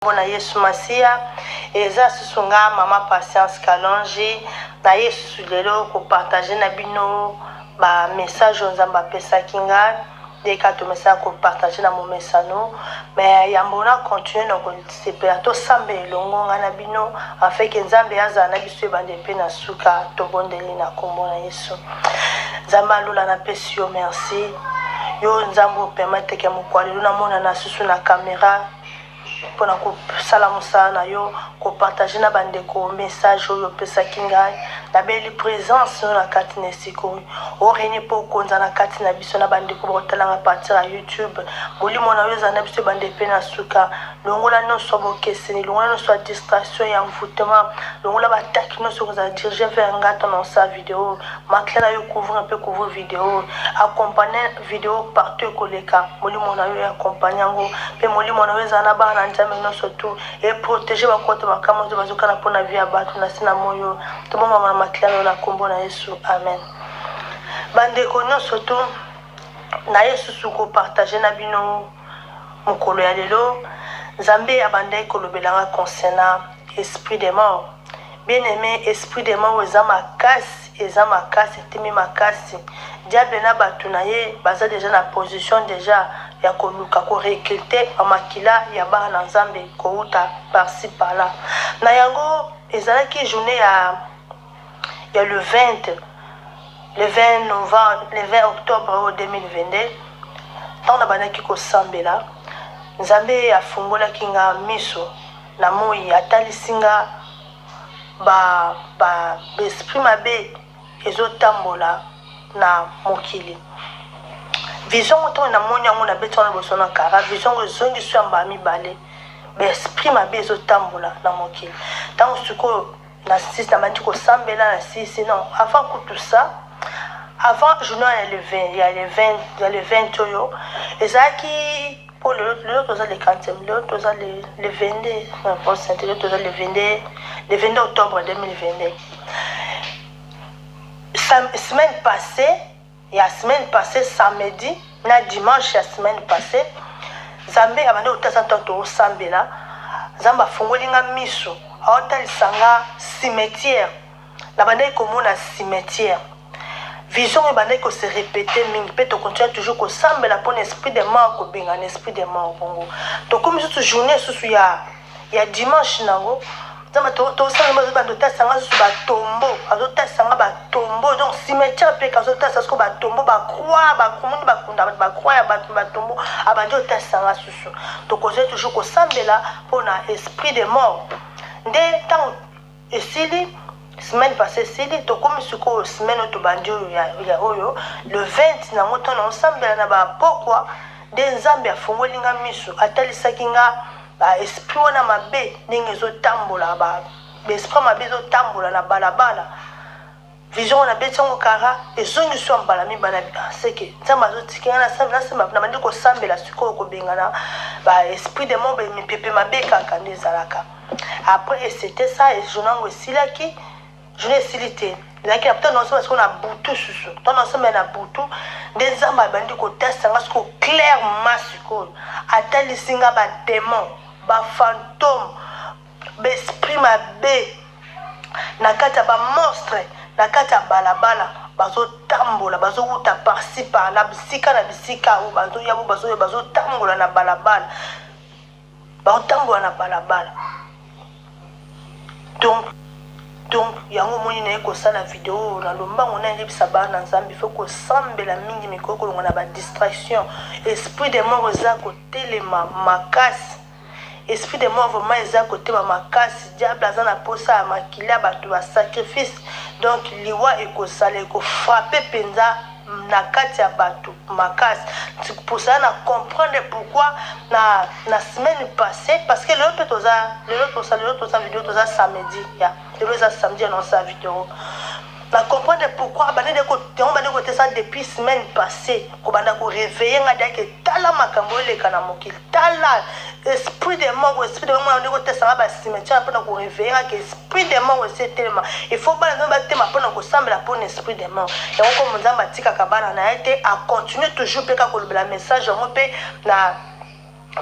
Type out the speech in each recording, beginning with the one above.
Kombo na Yesu Masiya. Eza susu nga mama Patience Kalonji na ye susu lelo ko partager na bino ba message oyo Nzambe apesaki nga nde kaka tomesana ko partager na momesano mais yambo na continuer na kosepela tosambela elongo nga na bino afin que Nzambe azala na biso ebandeli mpe na suka. Tobondeli na kombo na Yesu. Nzambe ya lola napesi yo merci, yo Nzambe o permettre que mokolo ya lelo namonana susu na camera mpo na kosala mosala na yo, ko partager na bandeko message oyo opesaki ngai. Nabeli presence no na kati na esika oyo. O régner mpo okonza na kati na biso na bandeko bakotala nga partir ya YouTube. Molimo na yo ezala na biso ebanda mpe na suka. Longola nyonso ya bokeseni, longola nyonso ya distraction, ya envoûtement, longola ba attaque nyonso ekozala dirige vers nga ntango nakosala video. Makila na yo couvrir mpe couvrir video, accompagner video partout ekoleka. Molimo na yo e accompagne yango mpe molimo na yo ezala na bana na Nzambe nyonso tu e protéger bakota makambo nyonso bazokana mpo na vie ya bato na se na moi oyo. Tobombama na makila na yo na nkombo na Yesu, amen. Bandeko nyonso tu naye susu ko partager na bino mokolo ya lelo. Nzambe abandaki kolobela nga concernant esprit de mort. Bien aime, esprit de mort eza makasi, eza makasi, etemi makasi. Diable na batu na ye baza dejà na position dejà ya koluka ko recruter ba makila ya bana na Nzambe kowuta par ci par là. Na yango ezalaki journee ya ya le 20 le 20 novembre le 20 octobre oyo 2022 ntango nabandaki kosambela, Nzambe afungolaki nga miso na moyi, atalisi nga ba ba esprit mabe ezotambola na mokili. Vision yango ntango namoni yango, nabeti yango liboso na kara, vision yango ezongi so ya mbala mibale, ba esprit mabe ezotambola na mokili. Ntango sikoyo na sisi nabandi kosambela na sisi, non, avant kutu ça, avant journée ya le 20 ya le 20 ya le 20 oyo ezalaki mpo lelo, lelo toza le 40, lelo toza le 22, lelo toza le 22, le 22 octobre 2022. Semaine passée, ya semaine passée, samedi na dimanche ya semaine passée, Nzambe abandi kotasa ntango tokosambela. Nzambe afungoli nga miso, aotalisa nga cimetière. Nabandaki komona cimetière, vision oyo ebandaki kose répéter mingi mpe tokontinue toujours kosambela mpona esprit de mort, kobengana esprit de mort. Bongo tokomi susu journée susu ya dimanche nango, Nzambe tosala bando otalisa nga susu batombo, azotalisa nga batombo, donc cimetière mpe azotalisa siko batombo, bacroix, bakomoni bakunda bato, bacroix ya bato, batombo abandi otalisa nga susu. Tokontinue toujours kosambela mpona esprit de mort. Nde ntango esili semaine passée, esili, tokomi sikoyo semaine oyo tobandi oyo ya oyo le 20 nango, ntango naosambela na bapokwa, nde Nzambe afungoli nga miso, atalisaki nga baesprit wana mabe ndenge ezotambola, baesprit mabe ezotambola na balabala. Vision wana abeti yango kara, ezongi so ya mbala mibale. Seke Nzambe azotika nga nabandi kosambela sikoyo kobengana baesprit de mort, mipepe mabe kaka nde ezalaka. Après, et c'était ça, journée yango esilaki, journée esili te, ezalaki na ntango nasomba sikoyo na butu susu. Ntango nasomba na butu, nde Nzambe abandi kotasa nga sikoyo clairement. Sikoyo atalisi nga badémon, bafantôme, baesprit mabe na kati ya bamonstre na kati ya balabala, bazotambola, bazowuta par-ci par-là, bisika na bisika oyo bazoya bo bazoya, bazotambola na balabala, bazotambola na balabala. Donc yango omoni naye kosala video oyo na lombango, nayebisa bana na Nzambe faut kosambela mingi mikolo, kolonga na badistraction. Esprit de mort eza kotelema makasi, esprit de mort vraiment eza kotema makasi. Diable aza na posa ya makili ya bato, basacrifice. Donc liwa ekozala, ekofrapper mpenza na kati ya bato makasi. Pour ça na comprendre pourquoi na semaine passée, parce que lelo mpe toza, lelo tosa, lelo toza video, toza samedi ya lelo, eza samedi ya naosala video. Na comprendre pourquoi bande yango bande kotesa depuis semaine passée, kobanda koréveiller nga diake: tala makambo eleka na mokili, tala esprit de mort, esprit de mort. Bande kotesa nga bacimetière mpona koréveiller nga ke esprit de mort esi etelema, il faut bana nzambe batema mpona kosambela mpona esprit de mort yango. Komo Nzambe atikaka bana na ye te, acontinue toujours mpe kaka kolobela message yango mpe na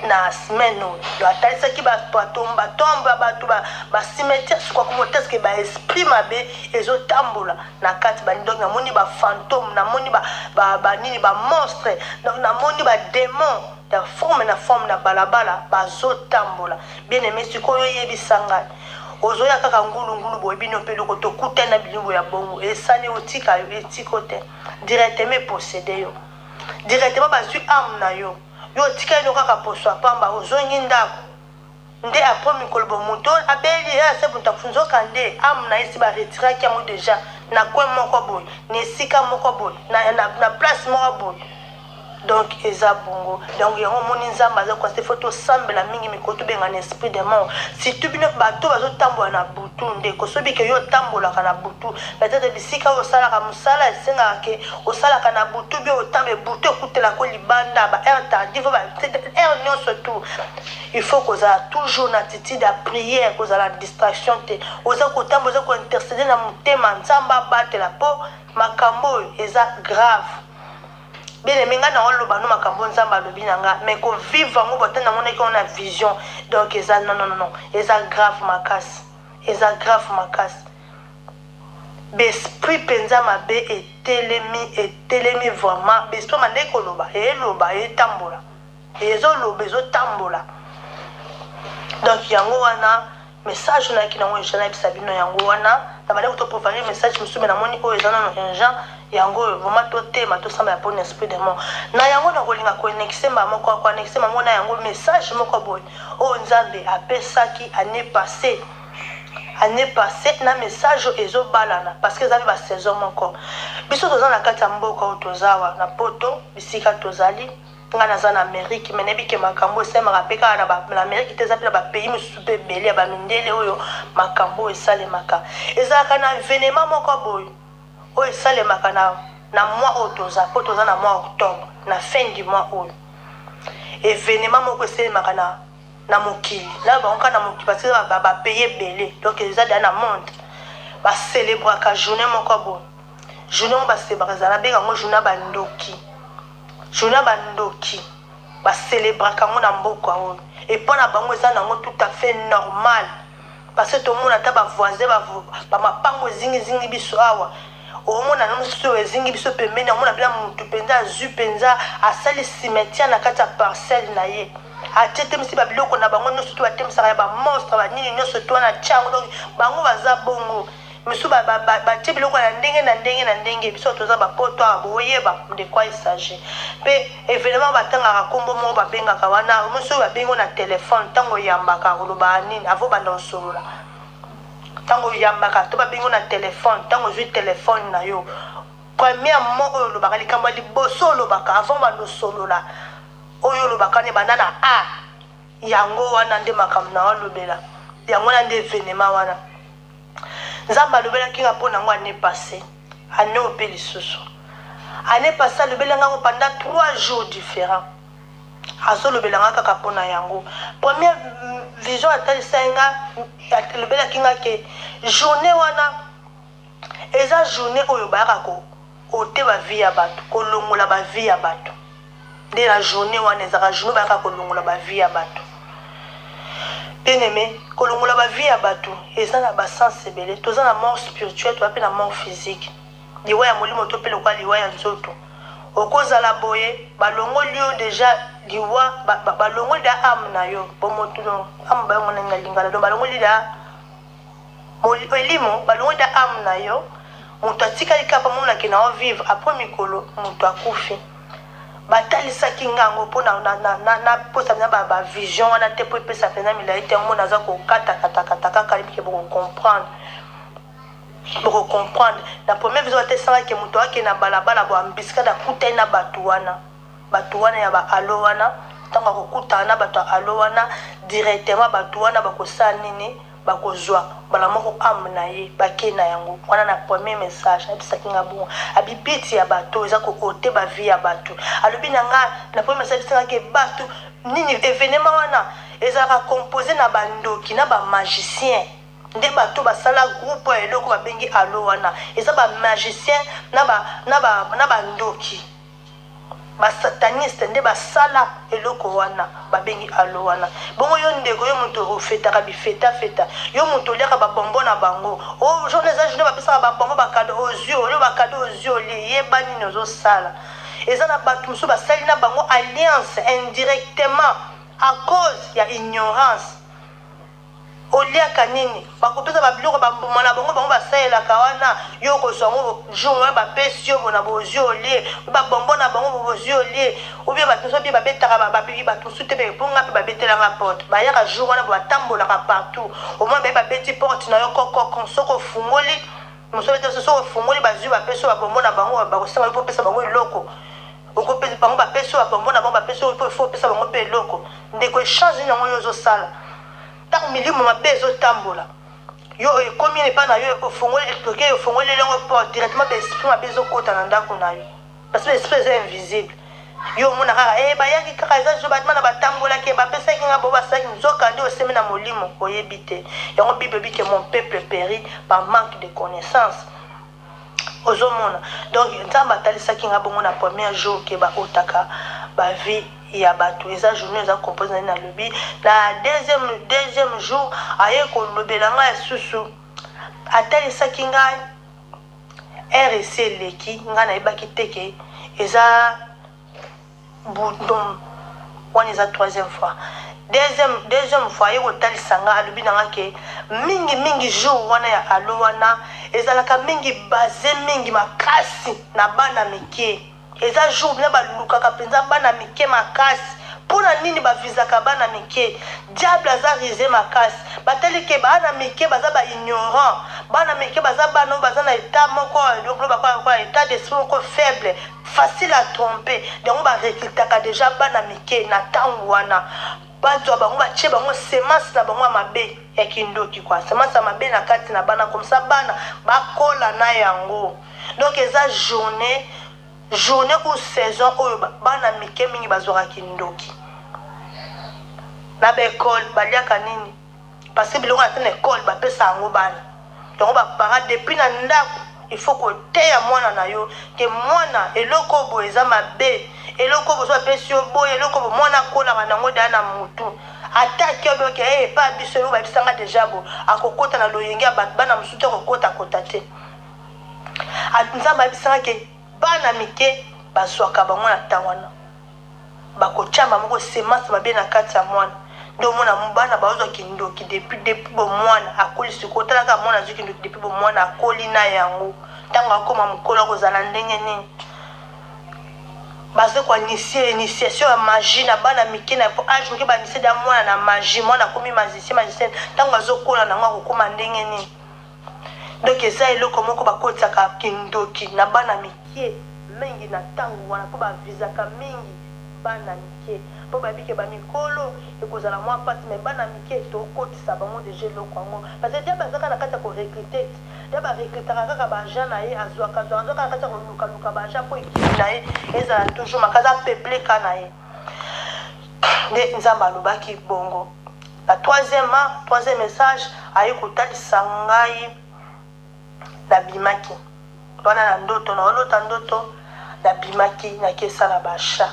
Na semaine oyo atalisaki batombe ya bato, bacimetière. Sikoyo akomoteske baesprit mabe ezotambola na kati bani. Donc namoni bafantôme, namoni banini, bamonstre, donc namoni badémon ya forme na forme na balabala bazotambola. Bien aimé, sikoyo oyebisa ngai, ozoya kaka ngulungulu boye, bino mpe eloko tokutani na bilimbo ya bongo, esali otika yo, etiko te, directement eposséder yo, directement bazwi âme na yo. Yo otikali no kaka poso ya pamba, ozongi ndako nde après mikolo bo moto abeli ye, ase moto akufi. Nzoka nde âme na ye si baretiraki yango déjà na coin moko boye, na esika moko boye, na place moko boye. Donc eza bongo. Donc yango omoni Nzambe aza conseil, faut tosambela mingi mikolo, tobenga na esprit de mort, surtout bino bato bazotambola na butu. Ndeko, soki ke yo otambolaka na butu, peut-être bisika oyo osalaka mosala esengaka ke osalaka na butu, bi otambe butu, ekutelako libanda, ba heure tardive, heure nyonso tout, il faut kozala toujours na attitude ya prière, kozala distraction te. Oza kotambola, oza kointercéder na motema, Nzambe abatela, mpo makambo oyo eza grave. Bien aimé, ngai na oloba no makambo Nzambe alobi na nga, mais kovivre yango bote, namonaki yango na vision. Donc eza non, non, non, eza grave makasi, eza grave makasi. Baesprit mpenza mabe etelemi, etelemi vraiment. Baesprit mande koloba, eloba, etambola, ezoloba, ezotambola. Donc yango wana message nayaki nango urgent nayebisa bino yango wana. Na bandeko, topropage message mosusu, me namoni oyo eza nano urgent. Yango oyo vraiment totema, tosambela mpona esprit de mort. Na yango nakolinga koannexer mbala moko, koannexer mango na yango message moko boye oyo Nzambe apesaki année passée. Année passée na message oyo ezobalana, parce que eza mpe basaison moko. Biso toza na kati ya mboka oyo, toza awa na Poto, bisika tozali. Ngai naza na Amérique, me nayebi ke makambo esalemaka mpe kaka na Amérique te, eza mpe na bapays mosusu mpe ebele ya bamindele oyo makambo oyo esalemaka. Ezalaka na événement moko boye oyo esalemaka na mois oyo toza, mpo toza na mois octobre, na fin du mois oyo, événement moko esalemaka na mokili na bango kaka na mokili, parce que bapays ebele. Donc eza deya na monde, bacélébraka journée moko boye. Journée moko bacélébraka, ezala, nabenga yango journée ya bandoki. Journée ya bandoki, bacélébraka yango na mboka oyo. Epo na bango eza nango tout à fait normal, parce que tomona ata bavoisin, bamapango ezingizingi biso awa, omona na mosusu oyo ezingi biso pembeni, omona mpena motu mpenza azwi mpenza, asali cimetière na kati ya parcelle na ye, atie temisi babiloko na bango nyonso to batemisaka ya bamonstre, banini nyonso to wana tiango. Donc bango baza bongo, misu batie biloko na ndenge na ndenge na ndenge. Biso toza bapoto awa, boyeba de quoi il s'agit. Mpe événement batangaka nkombo moko babengaka wana, mosu oyo babengi na telefone, ntango oyambaka olobaka nini avo banda osolola? Ntango oyambaka to babengi na telefone, ntango ozwi telefone na yo, premier mot oyo olobaka, likambo ya liboso olobaka avant banda osolola, oyo olobaka ne banda na a. Yango wana nde makambo na olobela, yango wana nde événement wana Nzambe alobelaki nga mpo nango année passée, année oyo mpe lisusu. Année passée alobeli ngango pendant 3 jours différents, azolobela nga kaka mpona yango. Première vision atalisaki nga, alobelaki nga ke journée wana eza journée oyo bayaka koôter bavie ya bato, kolongola bavie ya bato. Nde na journée wana ezalaka journée bayaka kolongola bavie ya bato. Bien aimé, kolongola bavie ya bato eza na basens ebele. Toza na mort spirituelle, toza mpe na mort physique, liwa ya molimo to mpe lokola liwa ya nzoto. Okozala boye, balongoli yo déjà liwa, balongoli da âme na yo, bomoto âme bayango na lingala. Donc balongoli da elimo, balongoli da âme na yo, moto atikali kaka monaki na ovivre. Après mikolo moto akufi. Batalisaki ngango mpo naposa mpenza bavision wana te, mpo epesa mpenza milai te. Yango naza kokatakata kaka ebike, bokocomprendre, bokocomprendre. Na première vision batesangaki moto akende na balabala bo embuscade, akutani na bato wana, bato wana ya baalo wana. Ntango akokutana na bato ya alo wana, directement bato wana bakosala nini? Bakozwa mbala moko âme na ye, bakei na yango wana. Na premier message ayebisaki nga bongo, abibiti ya bato eza koôter bavie ya bato. Alobi na nga na premier message, ayebisangaki bato nini, événement wana ezalaka composé na bandoki na bamagicien. Nde bato basala groupe ya eloko babengi alo wana, eza bamagicien na bandoki. Ba sataniste nde basala eloko wana babengi alo wana. Bongo yo ndeko yo mutu ofetaka bifeta feta, yo mutu oliaka ba bonbon na bango, oh journee eza journee bapesaka ba bonbon ba cadeau ozui olie ba cadeau ozui olie, yeba nini ozosala. Eza na batu mosusu basali na bango alliance indirectement à cause ya ignorance. Oliaka nini? Bakopesa ba biloko ba mbuma na bango bango basalelaka wana yo okozwa yango jour wana bapesi yo bona bozwi olie ba bonbon na bango bozwi olie ou bien bato mosusu babetaka bato mosusu te mpo nga mpe babetela nga porte bayaka jour wana batambolaka partout omona baye babeti porte na yo kokoko soki ofungoli mosusu abeti soki ofungoli bazwi bapesi yo ba bonbon na bango bakosenga yo mpo opesa bango eloko okopesa bango bapesi yo ba bonbon na bango bapesi yo mpo opesa bango mpe eloko ndeko echange nini yango yo ozosala Tango milimo mabe ezo tambola yo ekomi epa na yo ofongoli oke ofongoleli yango porte directement ba esprit mabe ezo kota na ndako na yo parce que esprit eza invisible yo omona kaka eh bayaki kaka eza jour bana batambolaki bapesaki nga bo basalaki nzoka nde osemi na molimo oyebi te yango bible ebi que mon peuple périt par manque de connaissance Ozomona donc nzambe atalisaki nga bongo na premier jour ke ba otaka ba vie ya batu eza journee eza compose na nalobi na deuxième deuxième jour aye kolobela nga lisusu atalisaki ngai heure esi eleki nga nayebaki te ke eza Bouton wana eza troisième fois deuxième deuxième fois aye kotalisa nga alobi na nga ke mingi mingi jour wana ya alo wana ezalaka mingi base mingi makasi na bana mike eza jour bina balukaka mpenza bana mike makasi mpo na nini bavizaka bana mike diable aza rise makasi batali ke bana mike baza ba ignorant bana mike baza bana oyo baza na etat moko bakoya etat d'esprit moko faible Facile à tromper yango ba recrutaka dejà bana mike na tangu wana bazwa bango batie bango semence na bango ya mabe ya kindoki quoi semence ya mabe na kati na bana comme ça bana bakola na yango donc eza journée journée ou saison oyo bana mike mingi bazwaka kindoki na ba ecole baliaka nini Parce que biloko ata na ecole ba pesa yango bana. Yango ba parents depuis na ndaku il faut koteya mwana na yo ke mwana eloko oyo boye eza mabe, eloko oyo boye soki bapesi yo boya, eloko oyo boye mwana akolaka na yango dejà na mutu. Ata ake obe ke eh epa biso eloko bayebisa nga dejà boye, akokota na loyenge ya batu bana mosusu te akokota kota te. Nzambe ayebisa nga ke bana mike bazwaka bango na temps wana. Bakotia moko semence mabe na kati ya mwana nde omona bana bazwa kindoki depuis depuis bomwana akoli sikoyo tala kaka mwana azwi kindoki depuis bomwana akoli na yango ntango akoma mokolo akozala ndenge nini baza koinitie initiation ya magie na bana mike na age moke bainitie da mwana na magie mwana akomi magicien magicien ntango azokola nango akokoma ndenge nini Donc eza eloko moko bakotisaka kindoki na bana mikie mingi na tango wana po ba visaka mingi bana mikie po bayebi ke ba mikolo ekozala mwa pasi mais bana mikie tokotisa bango dejà eloko yango parce que diable aza kaka na kati ya ko recruter diable a recrutaka kaka ba agent na ye azuaka azuaka aza kaka na kati ya koluka luka ba agent po equipe na ye ezala toujours makasi a peupler camp na ye nde nzambe alobaki bongo. Na troisièmement, troisième message aye kotalisa ngai nabimaki wana na ndoto naolota ndoto nabimaki nakesala ba achat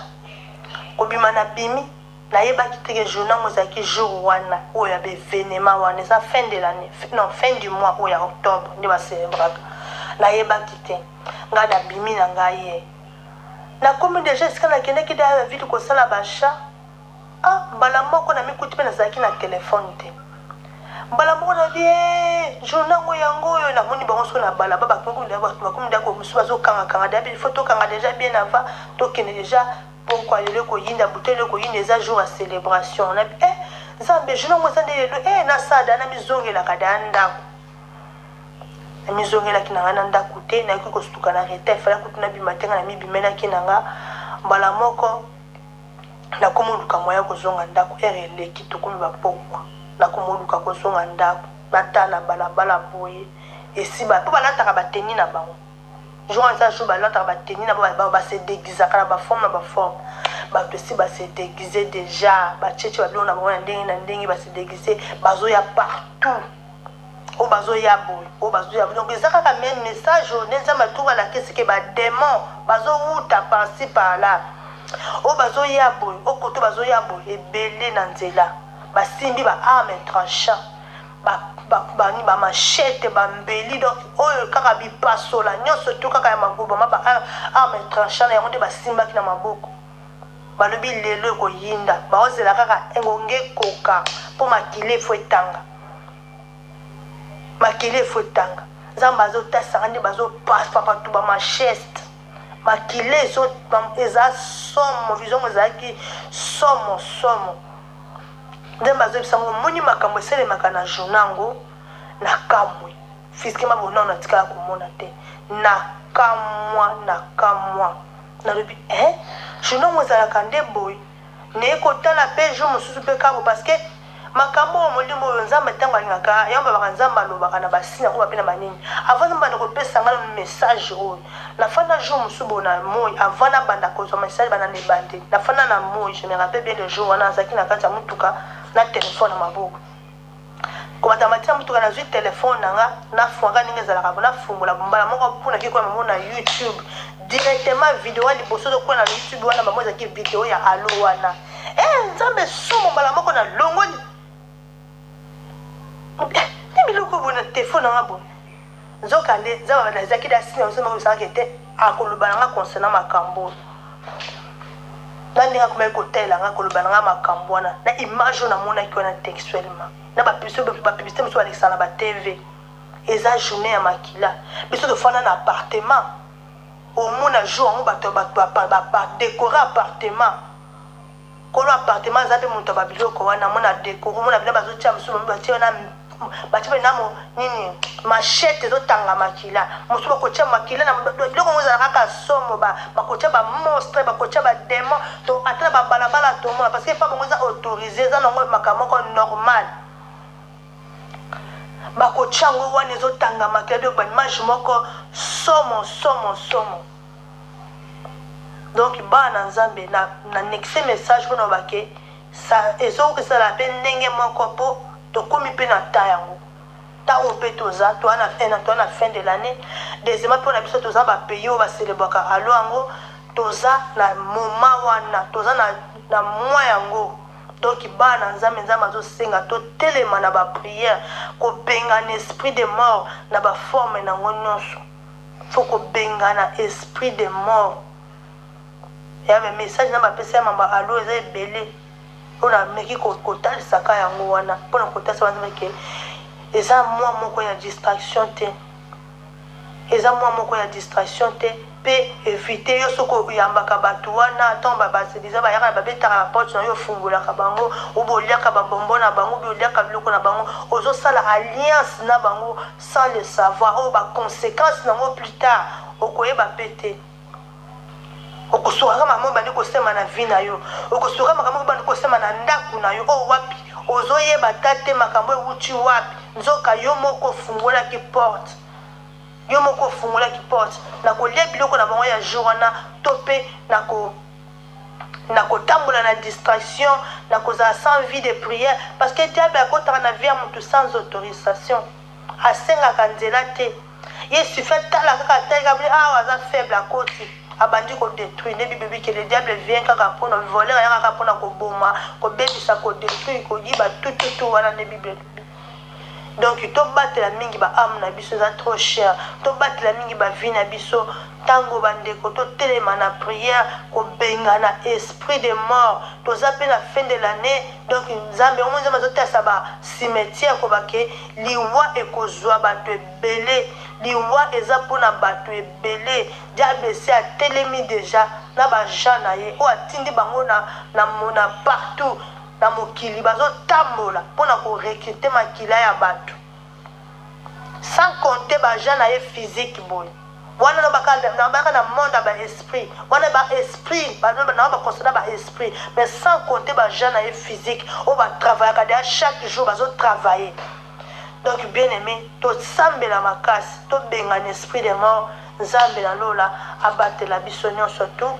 kobima nabimi nayebaki te ke journée yango ezalaki jour wana oyo ya baevenement wana eza fin de l'année non fin du mois oyo ya octobre nde bacelebraka nayebaki te ngai nabimi na ngai ye nakomi deja esika nakendaki deja na ville kosala ba achat Ah mbala moko na mikuti pe nazalaki na telephone te mbala moko na bi eh journée yango yango oyo namoni bango soki na balaba bakomi bakomi ndako mosusu bazokanga kanga deja il faut tokanga deja bien avant tokende deja pokwa lelo ekoyinda butu lelo ekoyinda eza jour ya celebration na bi eh nzambe journée yango eza nde lelo eh nasala da namizongelaka da ndako namizongelaki na ngai na ndako te nayoki kosutuka na retard efala kutu nabima te ngai namibimelaki na nga mbala moko Nakomoluka moyen ya kozonga ndaku heure eleki tokomi ba pokwa nakomoluka kozonga ndaku natala balabala boye esi ba po balataka ba tenue na bango jour wana eza jour balataka ba tenue na bango ba se deguisaka na ba forme na ba forme bato esi ba se deguise dejà batietie ba biloko na bango na ndenge na ndenge ba se deguise bazoya partout oyo bazoya boye oyo bazoya boye donc eza kaka meme message oyo nde nzambe atuka alakisi ke ba demon bazowuta par ci par là. Oyo bazoya boye, oyo koto bazoya boye, ebele na nzela. Basimbi ba armes tranchant, ba ba ba ba machete, ba mbeli, donc oyo kaka bipasola nyonso tout kaka ya magobama ba armes tranchant na yango nde basimbaki na maboko. Balobi lelo ekoyinda, baozela kaka engonga ekoka mpo makila efo etanga. Makila efo etanga. Nzambe azotasaka nde bazopaswa bato ba machete. Makila ezo eza somo, vision ngo ezalaki somo somo. Nzambe azoyebisa ngo omoni makambo esalemaka na journée yango na kamwe. Physiquement bo nanu natikala komona te. Na kamwa na kamwa. Nalobi eh journée yango ezalaka nde boye? Naye kotala pe jour mosusu pe kaka boye parce que makambo oyo molimo oyo Nzambe tango alingaka yango balobaka Nzambe alobaka na ba signe akoloba pe na ba nini avant Nzambe abanda kopesa nga nanu message oyo nafanda jour mosusu boye na moyi avant nabanda kozua message banda na ebandeli nafanda na moyi je me rappelle bien le jour wana nazalaki na kati ya mutuka na telephone na maboko Komata mati na mutuka nazui telephone na nga na fungaka ndenge ezalaka bo nafungola mbala moko po nake koya mamo na YouTube directement video ya liboso ezokwela na YouTube wana mamo ezalaki video ya alo wana eh nzambe somo mbala moko na longoli eh, nde biloko boye na telefone na nga boye nzoka nde nzambe azalaki da signe nzambe akobisanaka ete akoloba na nga concernant makambo oyo na ndenge akomaki kotalela ngai koloba na ngai makambo wana na image oyo namonaki wana textuellement na bapublicité mosusu balekisaka na batv eza journée ya makila biso tofanda na appartement omona jour yango bato badekore appartement Kolo appartement aza pe mutu ya ba biloko wana mona decor omona bino bazo tia mususu batie wana batie pe na nini machette ezo tanga makila mususu bakotia makila na biloko yango ezala kaka somo ba bakotia ba monstre bakotia ba demon to ata na ba balabala tomona parce que epa bango eza autorise eza nango makambo moko normal bakotia yango wana ezo tanga makila donc ba image moko somo somo somo. Donc bana na nzambe na na nexe message pona loba ke sa ezo zala pe ndenge moko po tokomi pe na temps yango temps oyo pe toza toza na fin toza na fin de l'annee deuxièmement pona biso toza ba pays oyo ba celebraka alo yango toza na moment wana toza na na mois yango donc bana na nzambe nzambe azo senga totelema na ba prière kobengana esprit de mort na ba forme nango nionso. Faut kobengana esprit de mort ya ba message na bapesa ya mamba alo eza ebele oyo nameki kotalisa ka yango wana mpona kotalisa wana ke eza mwa moko ya distraction te eza mwa moko ya distraction te mpe evite yo soki oyambaka bato wana ntango babaseliza bayaka na babetaka na porte na yo ofungolaka bango obe oliaka babombo na bango obe oliaka biloko na bango ozosala alliance na bango sans le savoir oyo ba consequences nango plus tard okoyeba pe te okosuka makambo obandi kosema na vie na yo okosuka makambo obandi kosema na ndako na yo oyo wapi ozoyeba ata te makambo ewuti wapi nzoka yo moko ofungolaki porte yo moko ofungolaki porte na kolia biloko na bango ya jour wana to pe na ko na kotambola na distraction na kozala sans vie de prière parce que diable akotaka na vie ya mutu sans autorisation asengaka nzela te ye suffit atala kaka atali kaka awa aza faible akoti abandi ko detruire nde bible elobi que le diable vient kaka pona voleur ayaka kaka pona koboma kobebisa ko detruire koyiba tout tout tout wana nde bible elobi Donc tobatela mingi ba ame na biso eza trop cher, tobatela mingi ba vie na biso tango ba ndeko totelema na prière kobengana esprit de mort, toza pe na fin de l'annee donc nzambe omoni nzambe azotalisa ba cimetière koba ke liwa ekozua batu ebele, liwa eza pona batu ebele, diable esi atelemi dejà na ba agents na ye oyo atindi bango na na partout. Na mokili bazo tambola pona ko recruter makila ya batu sans compter ba agents na ye physique boye wana na baka na monde ya ba esprit wana ba esprit na ba concernant ba esprit mais sans compter ba agents na ye physique oyo ba travaillaka deja chaque jour bazo travailler donc bien aimé tosambela makasi tobengana esprit de mort Nzambe na lola abatela biso nionso tout.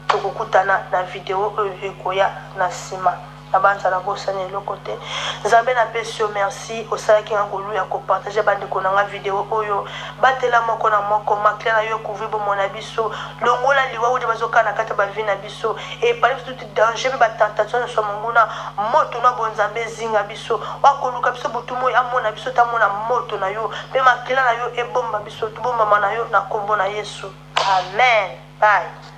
Tokokutana na video oyo ekoya na sima. Nabanza nabosani eloko te. Nzambe napesi yo merci, osalaki nga ngolu ya ko partager bandeko na nga video oyo. Batela moko na moko, makila na yo couvrir bomoi na biso. Longola liwa oyo bazokana na kati ya ba vie na biso. Epali biso tout danger pe ba tentation nyonso ya monguna. Moto na bonzambe ezinga biso. Wakoluka biso butu moi amona biso te amona moto na yo. Pe makila na yo ebomba biso, tobombama na yo na kombo na Yesu. Amen. Bye.